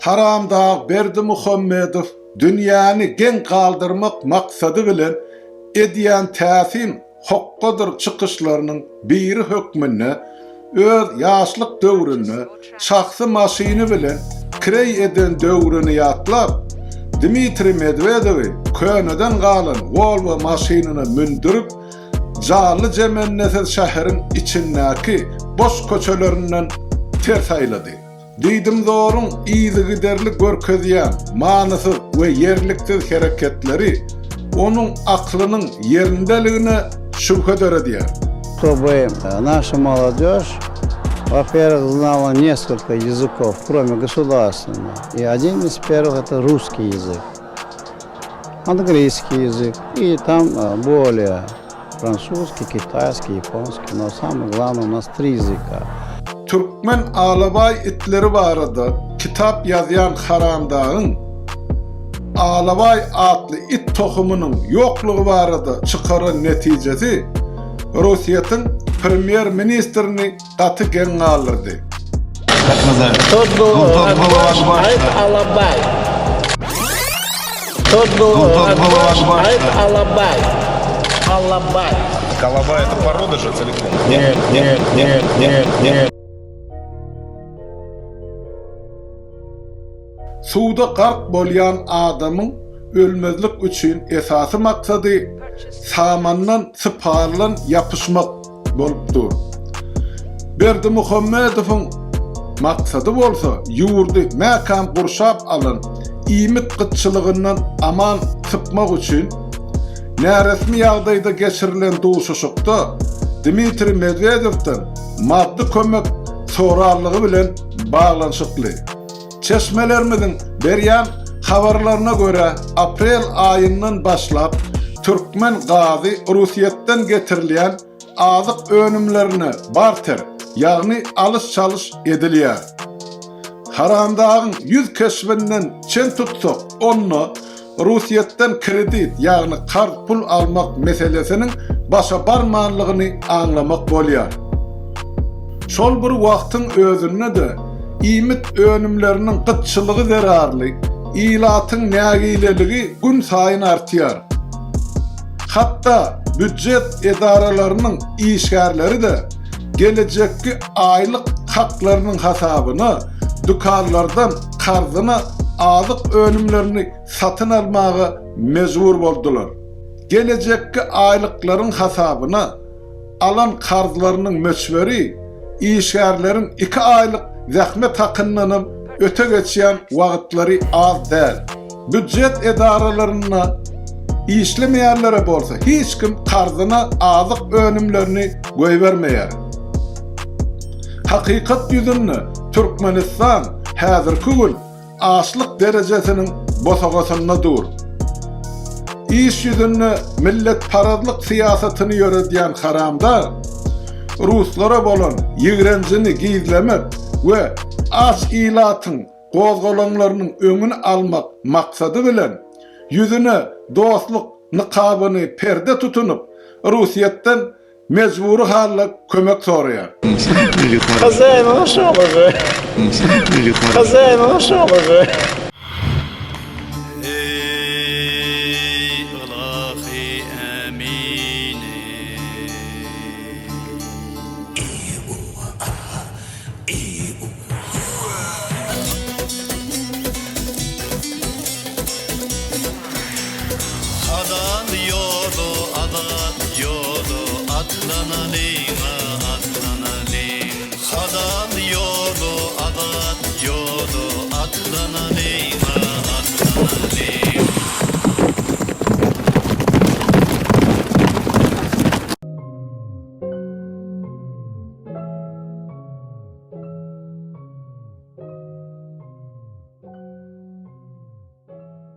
Haramdag Berdimuhamedow dünýäni geň galdyrmak maksady bilen edýän täsin hokgadyr çykyşlarynyň biri hökmünde öz ýaşlyk döwründe şahsy maşyny bilen kireý eden döwrüni ýatlap, Dmitriý Medwedewi köneden galan Wolwo maşynyna mündürip, janly-jemendesiz şäheriň içindäki boş köçelerinden ters aýlady. Diýdimzoryň yzygiderli görkezýän manysyz we ýerliksiz hereketleri onuň aklynyň ýerindeligine şübhe döredýär. Ştoby naşa molodýož, во-первых, znala nесколько языков, кроме государственного, и один из первых это русский язык, английский язык, и там более Fransuski, kitajski, ýaponski, no samое glawnoe u nas tri ýazyka. Türkmen alabaý itleri barada kitap ýazýan haramdagyň alabaý atly it tohumynyň ýoklugy barada çykaran netijesi Russiýetiň premýer ministrini gaty geň galdyrdy. Suwda gark bolýan adamyň ölmezlik üçin esasy maksady samandan sypaldan ýapyşmak bolup dur. Berdimuhamedowyň maksady bolsa ýurdy mäkäm gurşap alan iýmit gytçylygyndan aman sypmak üçin näresmi ýagdaýda geçirilen duşuşykda Dmitriý Medwedewden maddy kömek soranlygy bilen baglanyşykly. Çeşmelerimiziň berýän habarlaryna görä, aprel aýyndan başlap, türkmen gazy Russiýetden getirilýän azyk önümlerine barter, ýagny alyş-çalyş edilýär. Haramdagyň ýüz keşbinden çen tutsak, onda Russiýetden kredit, ýagny karz pul almak meselesiniň başa barmanlygyny aňlamak bolýar. Şol bir wagtyň özünde-de iýmit önümleriniň gytçylygy zerarly ilatyň nägileligi günsaýyn artýar. Hatda býujet edaralarynyň işgärleri-de gelejekki aýlyk haklarynyň hasabyna dükanlardan karzyna azyk önümlerini satyn almaga mejbur boldular. Gelejekki aýlyklaryň hasabyna alan karzlarynyň möçberi işgärleriň iki aýlyk zähmet hakyndanam öte geçýän wagtlary az däl. Býujet edaralarynda işlemeýänlere bolsa hiç kim karzyna azyk önümlerini goýbermeýär. Hakykat ýüzünde Türkmenistan häzirki gün açlyk derejesiniň bosagasynda dur. Iş ýüzünde milletparazlyk syýasatyny ýöredýän haramdag ruslara bolan ýigrenjini gizlemek we aç ilatyň gozgalaňlarynyň öňüni almak maksady bilen ýüzüne dostluk nykabyny perde tutunyp Russiýetden mejbury halda kömek soraýar. Eý ylahy ämini. Halal ýola, azat ýola atlanalyň.